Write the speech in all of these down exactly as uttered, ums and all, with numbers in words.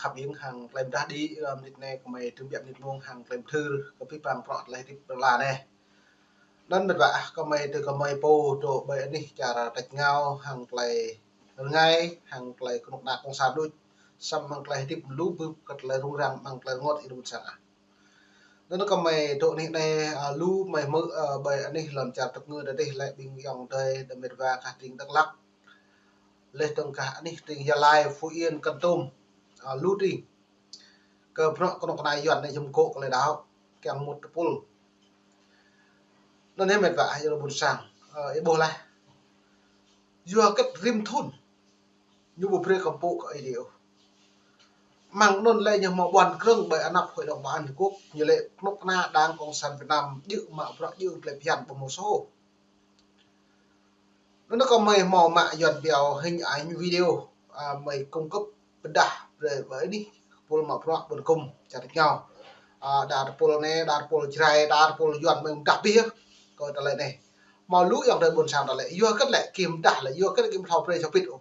Khăp ing hăng klei mdah đĭ, ơ, mơnit anai kơmơi tơbiă mơnit mông hăng klei mthưr kơ pih pang prŏ tơlơi hơdip rơla anai. Anŭn mĕt wa ah, kơmơi tơ kơmơi pô dŏ ƀơi anih čar tač rơngiao hăng klei rơngai, hăng klei kơnuk kơna kông san đôč, samơ̆ hăng klei hơdip lu bưp kơ tơlơi rŭng răng, hăng klei rơngot ih ƀuôn sang ah. Anŭn kơmơi dŏ anih anai, ơ, lu mơi hmư̆, ơ, ƀơi anih lŏn čar tơpơngư adih lĕ ƀing ayŏng adơi, đơ mĕt wa gah tring Dak Lak. Laih dơ̆ng gah anih tring Gia Lai, Phú Yên, Kon Tum, ơ, lu tring. Kơ bruă kơnuk kơna Yuan anai jum kŏ kơ lĕ đaŏ, kiăng mŭt tơpul. Anŭn yơh mĕt wa ah, ih ƀuôn sang, ơ, ih ƀuh laih. Yua hơget rĭm thŭn ñu ƀu brơi kơmpŭ kơ Ơi Adai ôh. Mơ̆ng anŭn lĕ ñu hmâo ƀuăn krơ̆ng ƀơi anăp Hội đồng Bảo an Liên Hợp Quốc, ñu lĕ kơnuk kơna Đảng Cộng sản Việt Nam djơ̆ mă bruă djơ̆ plei phiăn ƀu hmâo sô. Anŭn kơmơi hmâo mă Yuan pioh hình ảnh video, ơ, mơi cung cấp pơdah brơi ƀơi anih tơpul mă bruă ƀuăn kŭm čar tač rơngiao. Ơ, đa tơpul anai, đa tơpul Jrai, đa tơpul Yuan mơi mơdah abih yơh. Kơ tơlơi anai. Hmâo lu ayŏng adơi ƀuôn sang tơlơi. Yua hơget lĕ kơ mơdah lĕ, yua hơget lĕ kơ ƀu thâo brơi čơpit ôh.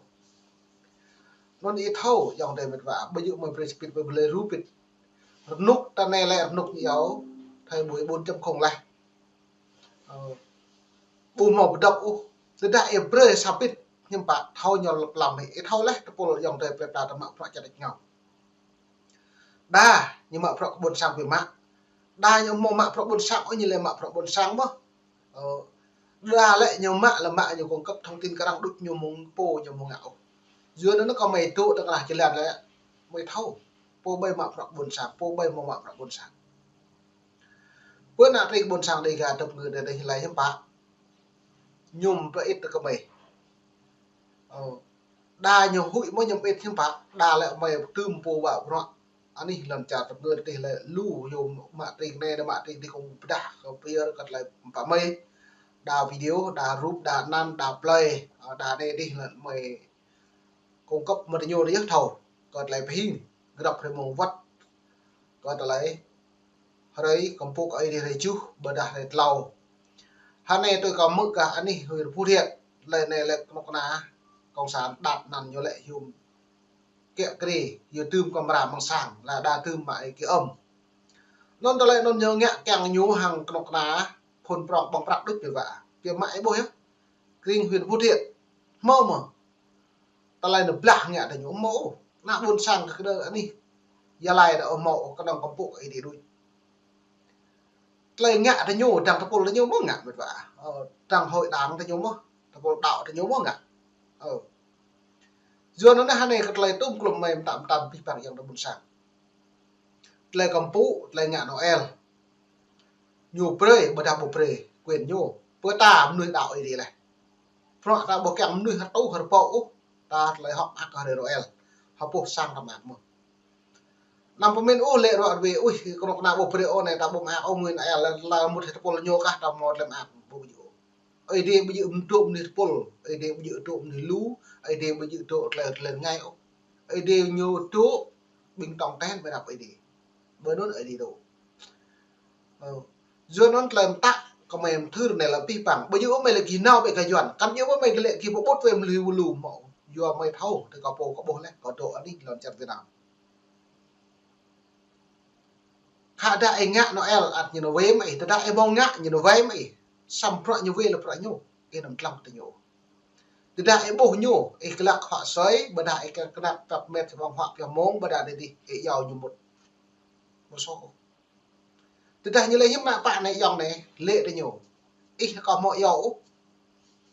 Anŭn ih thâo ayŏng adơi mĕt wa, ƀu djơ̆ mơi brơi čơpit, ƀu brơi rơpit. Rơnŭk ta anai lĕ rơnŭk ñu iâu thời buổi bốn chấm không laih. Ơ, ƀu hmâo pơdŏp ôh. Tơdah ih brơi sa pit hiư̆m pă thâo ñu lăp lăm hĭ. Ih thâo laih tơpul ayŏng adơi plei pla ta mă bruă čar tač rơngiao. Đa ñu mă bruă kơ ƀuôn sang biă mă. Đa ñu hmâo mă bruă ƀuôn sang, ơ, ñu lĕ mă bruă ƀuôn sang mơ̆n. Ơ, đa lĕ ñu mă lĕ mă ñu cung cấp thông tin kơ arăng đôč ñu mơ̆ng pô ñu mơ̆ng ngă ôh. Yua anŭn kơmơi dŏ tơkrah jơlan lĕ mơi thâo. Pô ƀơi mă bruă ƀuôn sang, pô ƀơi hmâo mă bruă ƀuôn sang. Pơ anăp tring ƀuôn sang Dêga tơpơngư adih lĕ hiư̆m pă. Ñu pơit tơ kơmơi. Ơ, đa ñu huĭ mơ̆n ñu pơit hiư̆m pă, đa lĕ mơi tơm pô mă bruă. Anih lŏn čar tơpơngư adih lĕ lu ñu mă tring anai, đa mă tring adih kông pơdah kơ pơyơr kơ tơlơi pơmĭn. Đa video, đa rup, đa anăn, đa plei, ơ, đa anai adih lĕ mơi cung cấp mơ̆ tơ ñu adih yơh thâo. Kơ tơlơi pơhing, grăp hrơi mông wơ̆t. Kơ tơlơi hrơi kơmpŭ kơ Ơi Adai hrơi tơjuh, ƀôdah hrơi tlâo. Hơnai tui kơ hmư̆ gah anih huyện Phú Thiện, lĕ anai lĕ kơnuk kơna cộng sản đăp anăn ñu lĕ hiư̆m kiă kriê, yua tơm kamra mơ̆ng sang, lĕ đa tơm mă ih ghi âm. Anŭn tơlơi anŭn ñu ngă kiăng ñu hăng kơnuk kơna phun prŏng ƀơ̆ng prăk đôč biă wa. Biă mă ih ƀuh yơh. Tring huyện Phú Thiện. Hmâo mơ̆n. Tơlơi anŭn blah ngă tơ ñu hmâo. Ană ƀuôn sang kơ đơ anih Gia Lai đa hmâo kơnơ̆ng kơmpŭ kơ Ơi Adai đôč. Tơlơi ngă tơ ñu, dăng tơpul tơ ñu mơ̆n ngă mĕt wa. Ơ, dăng hội đảng tơ ñu mơ̆n, tơpul đaŏ tơ ñu mơ̆n ngă. Ơ. Yua anŭn hơnai kơ tơlơi tơm klum mơi mơtam mơtam pih pang ayŏng adơi ƀuôn sang. Tơlơi kơmpŭ, tơlơi ngă Noel. Ñu brơi, ƀôdah ƀu brơi, quyền ñu. Pơ ta mơnuih đaŏ Ơi Adai lĕ. Prŏ ta ƀu kiăng mơnuih hơtu hơrơpô ôh. Ta tơlơi hŏk mơak kơ hrơi Noel. Hơpuh sang ta mơak mơ̆n. Anăm pơmĭn ôh lĕ rŏ rơwe, ui, kơnuk kơna ƀu brơi ôh anai ta ƀu mơak ôh mơnuih Noel, lĕ mŭt tơpul ñu kah ta hmâo tơlơi mơak ƀu djơ̆ ôh. Ơi Adai ƀu djơ̆ dŏ mơnuih tơpul, Ơi Adai ƀu djơ̆ dŏ mơnuih lu, Ơi Adai ƀu djơ̆ dŏ tơlơi tơlơi rơngai ôh. Ơi Adai ñu dŏ ƀing tong ten ƀơi anăp Ơi Adai. Ƀơi anŭn Ơi Adai dŏ. Ơ. Yua anŭn tơlơi mơtă kơ mơi mơthưr anai lĕ pih pang. Ƀu djơ̆ ôh mơi lĕ gih nao ƀĕ gah Yuan. Kăn djơ̆ ôh mơi gih lĕ gih pơƀut wơ̆t mơnuih lu mơ̆n. Yua mơi thâo, tơ kơ pô kơ ƀuh lĕ, kơ dŏ anih lŏn čar Việt Nam. Khă tơdah ih ngă Noel ăt ñu nao wai mă ih, tơdah ih ƀu ngă ñu nao wai mă ih. Samơ̆ bruă ñu wai lĕ bruă ñu, ih anăm dlăng tơ ñu. Tơdah ih ƀuh ñu, ih glăk huă soi, ƀôdah ih glăk kơnăk păp met ƀơ̆ng huă pioh mông, ƀôdah đe dih, ih iâu ñu mŭt. Ƀu sô. Tơdah ñu lĕ hiư̆m mă pă anai ayŏng anai, lĕ tơ ñu. Ih kơ hmâo iâu ôh.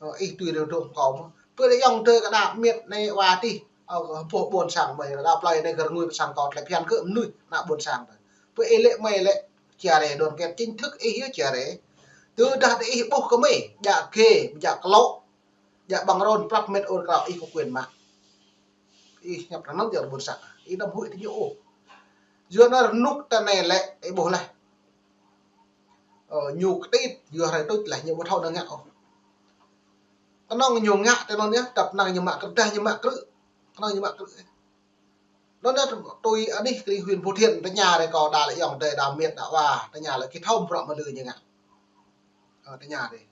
Ơ, ih tui rơdông kâo mơ̆n. Pơ lĕ ayŏng adơi kơ đa met anai wa tih. Ơ, kơ hơpuh ƀuôn sang mơi, đa plơi anai kơ rơngui pơ sang kâo tơlơi phiăn kơ mơnuih ană ƀuôn sang tơ. Pơ ih lĕ mơi lĕ chia rẽ đoàn kết chính thức ih yơh chia rẽ. Tơdah tơ ih ƀuh kơ mơi, djă ghê, djă klŏ, djă ƀăng rôn prăp met ur krao ih kơ quyền mă. Ih ñăp ră anŭn ayŏng ƀuôn sang. Ih anăm huĭ tơ ñu ôh. Yua anŭn rơnŭk ta anai lĕ, ih ƀuh laih. Ơ, ñu kơtit, yua hrơi tuč laih, ñu ƀu thâo anŭn ngă ôh. Kơnơ̆ng ñu ngă tơ anŭn yơh, tơpă anŭn ñu mă krư̆, tơdah ñu mă krư̆. Kơnơ̆ng ñu mă krư̆. Anŭn yơh tui anih tring huyện Phú Thiện, tơña rei kâo đa lĕ ayŏng adơi đa met đa wa, tơña lĕ gih thâo bruă mơlư ñu ngă. Ơ, tơña rei.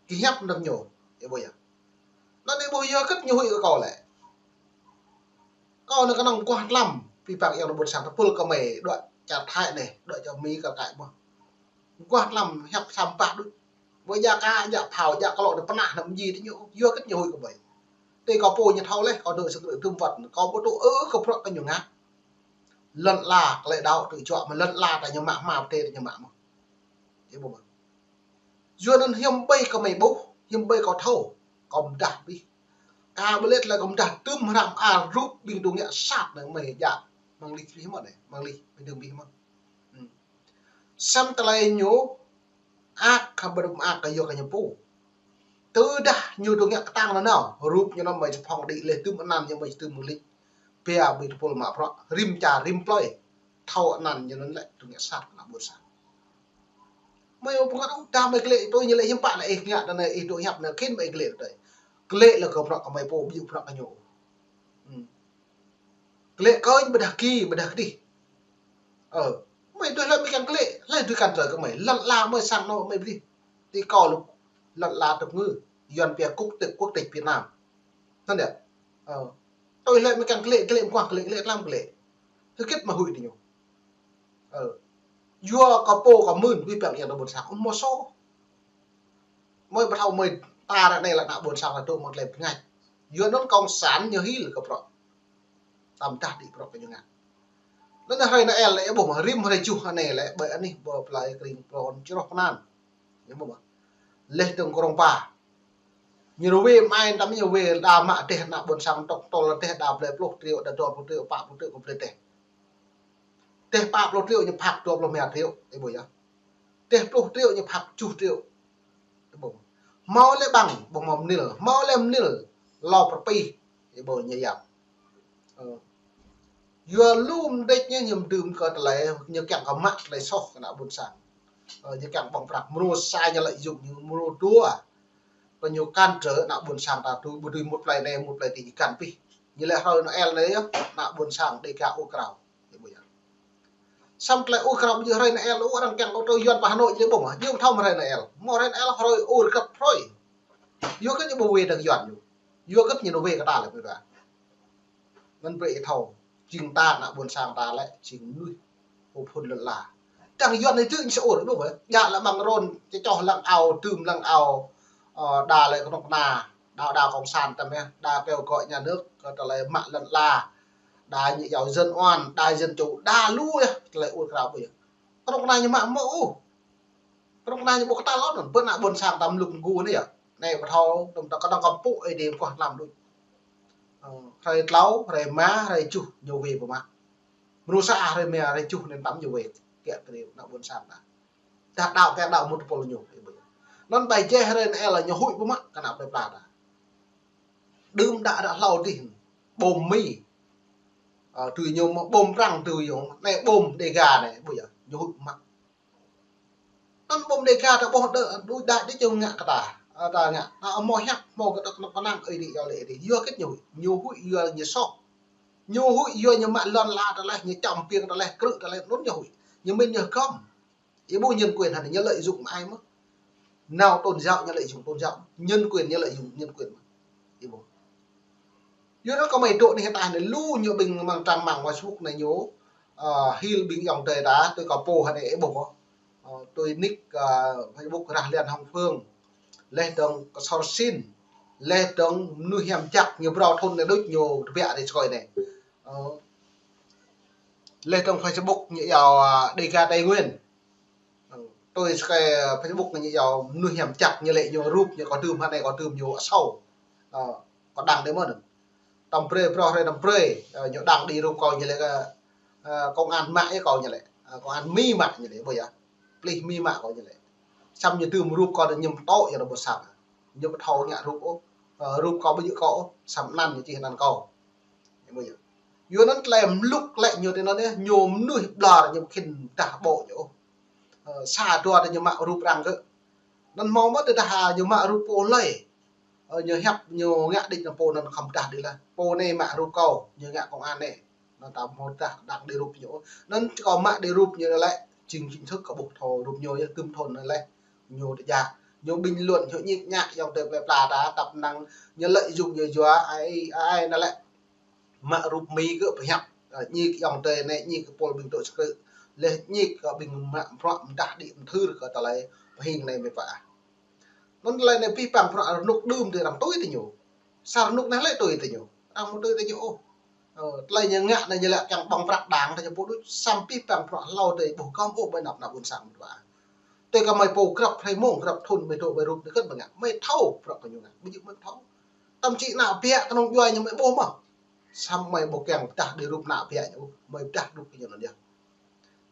Gih ñăp anŭn ñu, ih ƀuh yơh. Anŭn ih ƀuh yua hơget ñu huĭ kơ kâo lĕ. Kâo anai kơnơ̆ng kuah tlam. Pĭ păng yơh ană ƀôn sang tơpul kơ mơi, đuaĭ čar Thái anai, đuaĭ čar Mi kơ kaĭ mơ̆n. Guah tlam hiăp sampah đôč. Ƀơi jak ka, jak phao, jak klŏ anai pơnah anăm ji tơ ñu, yua kơ ñu huĭ kơ mơi. Tui kâo pô ñu thâo laih, kâo dŏ sơkơnŭ tơm wăt, kâo ƀu tŭ ư kơ bruă kơ ñu ngă. Lŏn ala, tơlơi đaŏ tui čuă, mă lŏn ala ta ñu mă, hmua pơtê ta ñu mă mơ̆n. Ih ƀuh mơ̆n. Yua anŭn hiư̆m ƀơi kơ mơi ƀuh, hiư̆m ƀơi kâo thâo, kâo pơdah bih. Kâo ƀu lĕ tơlơi kâo pơdah tơm hrăm a rup ƀing tŭ ngă sat anai mơi jak. Mơ̆ng lih bih mơ̆n anai, mơ̆ng lih, ƀing tŭ bih mơ̆n. Hmm. Samơ̆ tơlơi ñu, ak kơ ƀrư̆ mơak kơ yua kơ ñu pô. Tơdah ñu tŭ ngă kơtang nanao, rup ñu anŭn mơi či phŏng đĭ laih tơm anăn ñu mơi či tơm mơ̆ng lih. Pia ƀing tơpul mă bruă, rĭm čar, rĭm plơi. Thâo anăn ñu anŭn lĕ tŭ ngă sat kơ ană ƀôn sang. Mơi ƀu pơngăt ôh, tơdah mơi klĕ, tui ñu lĕ hiư̆m pă lĕ ih ngă tơ anai, ih dŏ hiăp anai, khĭn mơi klĕ tơ anai. Klĕ lĕ kơ bruă kơ mơi pô, ƀu djơ̆ bruă kơ ñu. Hmm. Klĕ kơñ ƀôdah ki, ƀôdah kơdih. Ơ, mơi tui hlơi mơi kiăng klĕ, hlơi tui kăn tơlơi kơ mơi. Lŏn ala mơi sang anŏ mơi bơdih. Tui kâo lu, lŏn ala tŭk ngư, Yuan pia quốc tịch, quốc tịch Việt Nam. Anŭn yơh. Ơ. Tui hlơi mơi kiăng klĕ, klĕ mơguah klĕ, klĕ tlam klĕ. Hơget mă huĭ tơ ñu. Ơ. Yua kơ pô kơ mưn, wĭ păng yang ană ƀôn sang, ŭn mơ̆ sô. Mơi ƀu thâo mơi ta ră anai lĕ ană ƀôn sang ta dŏ mơ̆ng tơlơi pơngač. Yua anŭn cộng sản ñu hil kơ bruă. Tơm tah đĭ bruă kơ ñu ngă. Anŭn hrơi Noel lĕ ƀuh mơ̆n, rĭm hrơi tơjuh anai lĕ, ƀơi anih ƀơi plơi Krĭng Pron čroh pơnan. Ih ƀuh mơ̆n. Laih dơ̆ng Krông Pa. Ñu rơwe mơai tăm ñu rơwe đa mă dêh ană ƀôn sang tŏk tŏl dêh đa blơi pluh triệu, đa dua pluh triệu, pă pluh triệu kơ blơi dêh. Dêh pă pluh triệu ñu phak dua pluh rơma triệu, ih ƀuh yơh. Dêh pluh triệu ñu phak tơjuh triệu. Ih ƀuh. Hmâo lĕ ƀăng, ƀuh hmâo mơnil, hmâo lĕ mơnil, lŏ pơrpih, ih ƀuh ñu yap. Ơ. Yua lu mơdrĕč ñu, ñu mơdưm kơ tơlơi, ñu kiăng kơ mă tơlơi soh kơ ană ƀôn sang. Ơ, ñu kiăng ƀơ̆ng prăk, mrô sa ñu lợi dụng, ñu mrô dua. Kơ ñu cản trở ană ƀôn sang ta tui, ƀu dưi mŭt plơi anai, mŭt plơi adih ñu găn pih. Ñu lĕ hrơi Noel anai yơh, ană ƀôn sang Dêga ur krao. Ih ƀuh yơh. Samơ̆ tơlơi ur krao ƀu djơ̆ hrơi Noel ôh, arăng kiăng kơ tơlơi Yuan pơ Hà Nội ñu ƀuh mơ̆n, ñu thâo mơ̆ hrơi Noel. Mơ̆ hrơi Noel hrơi ur găp hrơi. Yua kơ ñu ƀu wai dơ̆ng Yuan ñu. Yua kơ ñu nao wai kơ ta lĕ ƀu ƀă. Anŭn brơi ih thâo, jing ta ană ƀôn sang ta lĕ, jing mơnuih pô phŭn lŏn ala. Tơdang Yuan anai tŭ ñu sa ur, ƀuh ƀă. Djă lĕ ƀăng rôn, čơčoh lăng ao, tơm lăng ao, ơ, đa lĕ kơnuk kơna, đa, đa cộng sản tăm yơh, đa kêu gọi nhà nước, kơ tơlơi mă lŏn ala, đa ñu iâu dân oan, đa dân chủ, đa lu yơh, tơlơi ur krao ƀuh yơh. Kơnuk kơna ñu mă mơ̆ ôh. Kơnuk kơna ñu ƀu kơtăl ôh anŭn, ƀơi ană ƀôn sang ta mlŭk mgu anai yơh. Anai ƀu thâo, tơm ta kơdŏng kơ pŭ ih đĭ mơguah tlam đôč. Ơ, hrơi tlâo, hrơi rơma, hrơi tơjuh, ñu wai ƀu mă. Mrô sa hrơi rơma, hrơi tơjuh anŭn tăm ñu wai, kiăng kơ ană ƀôn sang ta. Tơdah đaŏ, kiăng đaŏ mŭt tơpul ñu, ih ƀuh. Anŭn ƀai jĕ hrơi anai lĕ ñu huĭ ƀu mă, kơ ană plơi pla ta. Đưm đă đă hlâo adih, bom Mi. Ơ, tui ñu mơ̆ bom Prăng tui ñu, anai bom Dêga anai, ƀuh yơh, ñu huĭ ƀu mă. Anŭn bom Dêga ta ƀuh đơ, đuaĭ đa đĭ čông ngă kơ ta. Ơ, ta ngă, ta hmâo hiăp, hmâo kơ ta kơnuk kơna ih đĭ iâu lĕ đĭ. Yua kơ ñu, ñu huĭ yua ñu soh. Ñu huĭ yua ñu mă lŏn ala ta laih, ñu čăm piêng ta laih, krư̆ ta laih, anŭn ñu huĭ. Ñu mĭn ñu hơgŏm. Ih ƀuh nhân quyền hă, ñu lợi dụng mơ̆ ai mơ̆. Nao tôn giáo ñu lợi dụng tôn giáo, nhân quyền ñu lợi dụng nhân quyền mơ̆. Ih ƀuh. Yua anŭn kơ mơi dŏ anai hơtai anai lu ñu ƀing mơ̆ng trang mạng Facebook anai ñu, ơ, hil ƀing ayŏng adơi ta, tui kâo pô hă anai ih ƀuh mơ̆. Ơ, tui nick, ơ, Facebook Rah Lian Hồng Phương. Laih dơ̆ng Ksor Sin. Laih dơ̆ng mơnuih hiam jak ñu phrâo thŭn anai đôč ñu tơbiă rai sơkơi anai. Ơ, laih dơ̆ng Facebook ñu iâu, ơ, Dêga Tây Nguyên. Ơ, tui sơkơi Facebook ñu iâu mơnuih hiam jak ñu lĕ ñu rup ñu kơ tơm hă anai kơ tơm ñu asâo. Ơ, kâo đăng đĭ mơ̆n. Tăm brơi, phrâo hrơi tăm brơi, ơ, ñu đăng đĭ rup kâo ñu lĕ kơ, ơ, công an mă yơh kâo ñu lĕ. Ơ, công an Mi mă ñu lĕ, ƀuh yơh. Pôlis Mi mă kâo ñu lĕ. Samơ̆ ñu tơm rup kâo anŭn ñu pơtô yơh ană ƀôn sang. Ñu ƀu thâo ngă rup ôh. Ơ, rup kâo ƀu djơ̆ kâo ôh, samơ̆ anăn ñu čih anăn kâo. Ih ƀuh yơh. Yua anŭn tơlơi mlŭk lĕ ñu tui anŭn yơh, ñu mơnuih ƀlŏr ñu khĭn dah ƀô̆ ñu ôh. Ơ, sa dua tơ ñu mă rup arăng kơ. Anŭn hmâo mơ̆ tơdah ñu mă rup pô hlơi. Ơ, ñu hiăp ñu ngă đĭ anŭn pô anŭn khŏm dah đĭ laih. Pô anai mă rup kâo, ñu ngă công an anai. Anŭn ta hmâo dah đăng đĭ rup ñu. Anŭn kâo mă đĭ rup ñu lĕ, jing chính thức kâo ƀuh thâo rup ñu yơh tơm thŭn anŭn lĕ. Ñu tơjă. Ñu bình luận, ñu ñik ñak ayŏng adơi plơi pla ta, tăp năng ñu lợi dụng ñu yua ai, ai anŭn lĕ. Mă rup Mi kơ pơhiăp. Ơ, ñik yŏng tơi anai, ñik kơ pôl ƀing tŏ skrư. Leh ñik kơ ƀing mă prăk mdah đĭ mthưr kơ tơlơi pơhing anai mĕt wa. Anŭn tơlơi anai pih pang prăk rơnŭk đưm tơi arăng tui tơ ñu. Sa rơnŭk anai lĕ tui tơ ñu. Arăng mơ̆ tui tơ ñu ôh. Ơ, tơlơi ñu ngă anai ñu lĕ kiăng ƀơ̆ng prăk đang tơ ñu pô đôč, samơ̆ pih pang prăk hlâo tơi ƀu gơm ôh ƀơi anăp ană ƀôn sang mĕt wa. Tui kơ mơi pô grăp hrơi mông, grăp thŭn mơi dŏ ƀơi rup anai kơ̆t mơi ngă. Mơi thâo prăk kơ ñu ngă. Ƀu djơ̆ mơi thâo. Tơm či ană biă kơnơ̆ng djuai ñu mơi ƀuh mơ̆. Samơ̆ mơi ƀu kiăng pơdah đĭ rup ană biă ñu, mơi pơdah rup kơ ñu anŭn yơh.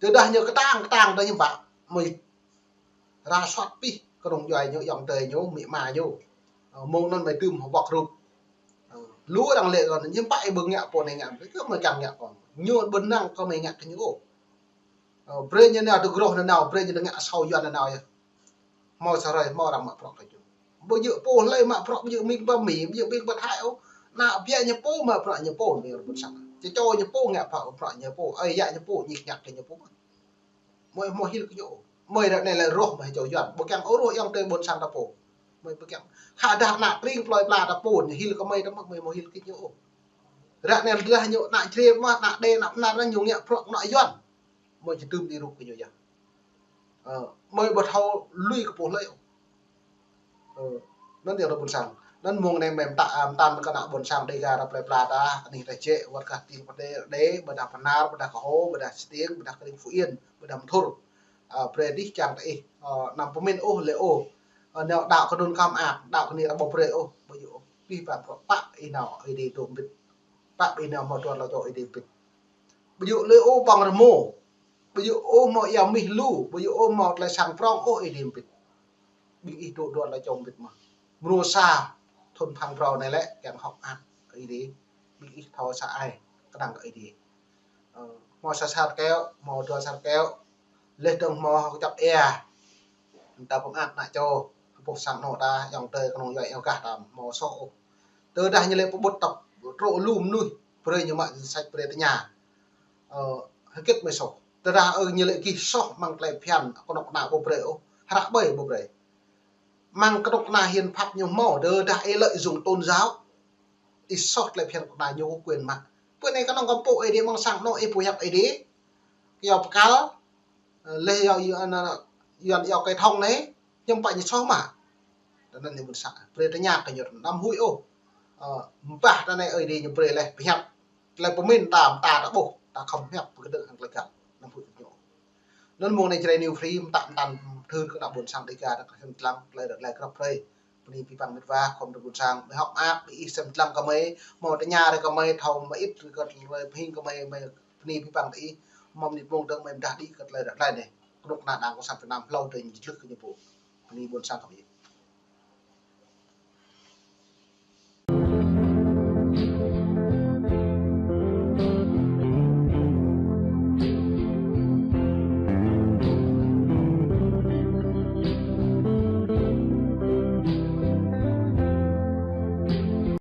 Tơdah ñu kơtang, kơtang tơ ñu ƀă, mơi rà soát pih kơnơ̆ng djuai ñu, yŏng tơi ñu, amĭ ama ñu. Ơ, mông anŭn mơi tŭm hơwơ̆k rup. Ơ, lu arăng lĕ kơ ñu ƀă ih ƀu ngă pô anai ngă, kơ mơi kiăng ngă kơ. Ñu ƀu năng kơ mơi ngă kơ ñu ôh. Ơ, brơi ñu nao tơ groh nanao, brơi ñu tơ ngă asâo Yuan nanao yơh. Hmâo sa hrơi, hmâo arăng mă prăk kơ ñu. Ƀu djơ̆ pô hlơi mă prăk, ƀu djơ̆ ƀing ƀă Mi, ƀu djơ̆ ƀing ƀă Thái ôh. Ană biă ñu pô mă prăk ñu pô, ƀing ƀôn sang. Čơčô ñu pô ngă prăk, prăk ñu pô, ơi yă ñu pô, ñik ñak kơ ñu pô. Mơi hmâo hil kơ ñu. Mơi ră anai lĕ roh mơi čô Yuan. Ƀu kiăng ôh roh yŏng tơi ƀôn sang ta pô. Mơi ƀu kiăng. Khă dah ană tring plơi pla ta pô, ñu hil kơ mơi ta mơ̆, mơi hmâo hil kơ ñu ôh. Ră anai dah ñu ană Jrai mơ̆, ană Đê, ană Bơnar ñu ngă prăk ană Yuan. Mơi či tŭm đĭ rup kơ ñu yơh. Ơ, mơi ƀu thâo lui kơ pô hlơi ôh. Ơ, anŭn yơh ƀôn sang. Anŭn mông anai mơi mơtă, a, mơtam kơ ană ƀôn sang Dêga ră plơi pla ta, anih ta jĕ, wơ̆t kah Ting Pơđê, Đê, ƀôdah Bơnar, ƀôdah Kơho, ƀôdah Stiêng, ƀôdah Kơring Phú Yên, ƀôdah Mthur. Ơ, brơi dih čang tơ ih, ơ, anăm pơmĭn ôh lĕ ôh. Ơ, nao đaŏ kơ anŭn kăm ăt, đaŏ kơ anai ta ƀu brơi ôh, ƀu djơ̆ ôh. Pih pang prăk pă ih nao, ih đĭ dŏ mbĭt. Pă ih nao hmâo dua hlâo čô ih đĭ mbĭt. Ƀu djơ̆ lĕ ôh ƀơ̆ng rơmô. Ƀu djơ̆ ôh hmâo ia mih lu. Ƀu djơ̆ ôh hmâo tơlơi sang prŏng ôh ih đĭ mbĭt. Ƀing ih dŏ dua hlâo čô mbĭt mơ̆. Mrô sa thŭn phang phrâo anai lĕ kiăng hơ̆k mơak ih đĭ. Ƀing ih thâo sa ai kơnang kơ ih đĭ. Ơ, hmâo sa sat keo, hmâo dua sat keo. Leh dơ̆ng hmâo hơ̆k čŏk ia. Ta pơmơak ană čô. Pô sang anŏ ta, yŏng tơi kơnơ̆ng djuai yŏng gah ta hmâo soh ôh. Tơdah ñu lĕ pơƀut tŏp trŏ lu mơnuih, brơi ñu mă danh sách brơi tơña. Ơ, hơget mơi soh. Tơdah ơ ñu lĕ gih soh mơ̆ng tơlơi phiăn, kơnuk kơna ƀu brơi ôh, hră ƀơi ƀu brơi. Mơ̆ng kơnuk kơna hiến pháp ñu hmâo, tơdah ih lợi dụng tôn giáo, ih soh tơlơi phiăn kơnuk kơna ñu có quyền mă. Pơ anai kơnơ̆ng kăm pô ih đĭ mơ̆ng sang anŏ ih pơhiăp ih đĭ. Kơ yua pơkăl, ơ, leh yua, yua, ană, yua, yua kơ thŏng anai, hiư̆m pă ñu soh mă. Tơ anŭn ñu ƀôn sang. Brơi tơña kơ ñu anăm huĭ ôh. Ơ, ƀah tơ anai ơi đĭ ñu brơi leh pơhiăp. Tơlơi pơmĭn ta, ta ta ƀuh, ta khŏm hiăp pơkơdơ̆ng hăng tơlơi găl. Anăm huĭ kơ ñu. Anŭn mông anai Jrai New Free mơtă mơtam thư kơ ană ƀôn sang Dêga ta kơ sem lăng tơlơi ră lĕ grăp hrơi. Bơni pih pang mĕt wa, khŏm tơ ƀôn sang. Mơi hơ̆k mơak, ƀing ih sem lăng kơ mơi, hmâo tơña rơi kơ mơi, thâo mơit rơi kơ tơlơi pơhing kơ mơi, mơi bơni pih pang tơ ih, hmâo mơnit mông dơ̆ng mơi mơdah đĭ kơ tơlơi ră lĕ anai. Kơnuk kơna đang kơ sang Việt Nam hlâo tơi ñu jlưh kơ ñu pô. Bơni ƀôn sang kơ mơi.